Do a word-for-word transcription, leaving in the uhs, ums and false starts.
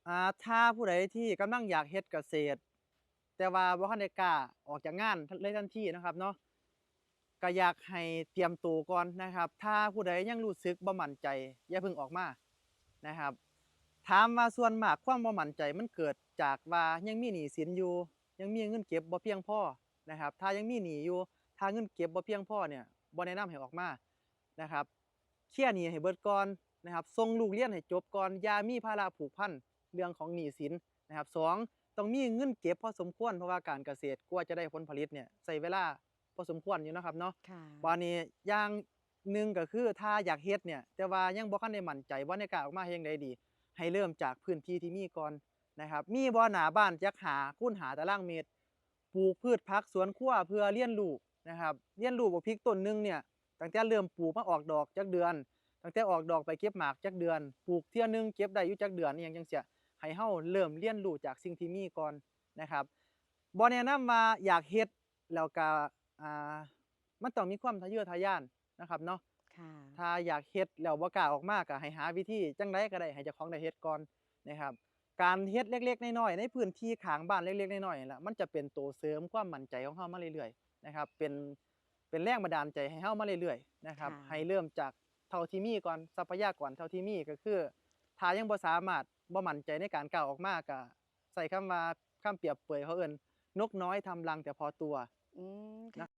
อ่า ถ้าผู้ใดที่กำลังอยากเฮ็ดเกษตร แต่ว่าบ่ทันได้กล้าออกจากงานเลยทันทีนะครับเนาะ ก็อยากให้เตรียมตัวก่อนนะครับ ถ้าผู้ใดยังรู้สึกบ่มั่นใจ อย่าเพิ่งออกมานะครับ ถามว่าส่วนมากความบ่มั่นใจมันเกิดจากว่ายังมีหนี้สินอยู่ ยังมีเงินเก็บบ่เพียงพอนะครับ ถ้ายังมีหนี้อยู่ ถ้าเงินเก็บบ่เพียงพอเนี่ย บ่แนะนำให้ออกมานะครับ เคลียร์หนี้ให้เบิดก่อนนะครับ ส่งลูกเรียนให้จบก่อน อย่ามีภาระผูกพันเรื่องของหนี้สินนะครับ สอง ต้องมีเงินเก็บพอสมควร เพราะว่าการเกษตรกว่าจะได้ผลผลิตเนี่ย ใช้เวลาพอสมควรอยู่นะครับเนาะ ค่ะ บาดนี้อย่างหนึ่งก็คือถ้าอยากเฮ็ดเนี่ย แต่ว่ายังบ่ทันได้มั่นใจว่าในการออกมาเฮ็ดจั่งใดดี ให้เริ่มจากพื้นที่ที่มีก่อนนะครับ มีบ่หน้าบ้านจักห้าคูณห้าตารางเมตร ปลูกพืชผักสวนครัวเพื่อเรียนรู้นะครับ เรียนรู้บักพริกต้นหนึ่งเนี่ย ตั้งแต่เริ่มปลูกมาออกดอกจักเดือน ตั้งแต่ออกดอกไปเก็บหมากจักเดือน ปลูกเทื่อหนึ่งเก็บได้อยู่จักเดือน อีหยังจั่งซี้ ให้เฮาเริ่มเรียนรู้จากสิ่งที่มีก่อนนะครับ บ่แนะนำว่าอยากเฮ็ดแล้วก็ อ่า มันต้องมีความทะเยอทะยานนะครับเนาะ ค่ะ ถ้าอยากเฮ็ดแล้วบ่กล้าออกมา ก็ให้หาวิธีจั่งใดก็ได้ให้เจ้าของได้เฮ็ดก่อนนะครับ การเฮ็ดเล็กๆน้อยๆ ในพื้นที่ข้างบ้านเล็กๆน้อยๆนี่ล่ะ มันจะเป็นตัวเสริมความมั่นใจของเฮามาเรื่อยๆนะครับ เป็น เป็นแรงบันดาลใจให้เฮามาเรื่อยๆนะครับ ค่ะ ให้เริ่มจากเท่าที่มีก่อน ทรัพยากรเท่าที่มีก็คือ ถ้ายังบ่สามารถ บ่มั่นใจในการก้าวออกมา ก็ใช้คำว่า คำเปรียบเปรยเขาเอิ้น นกน้อยทำรังแต่พอตัว อืม นะ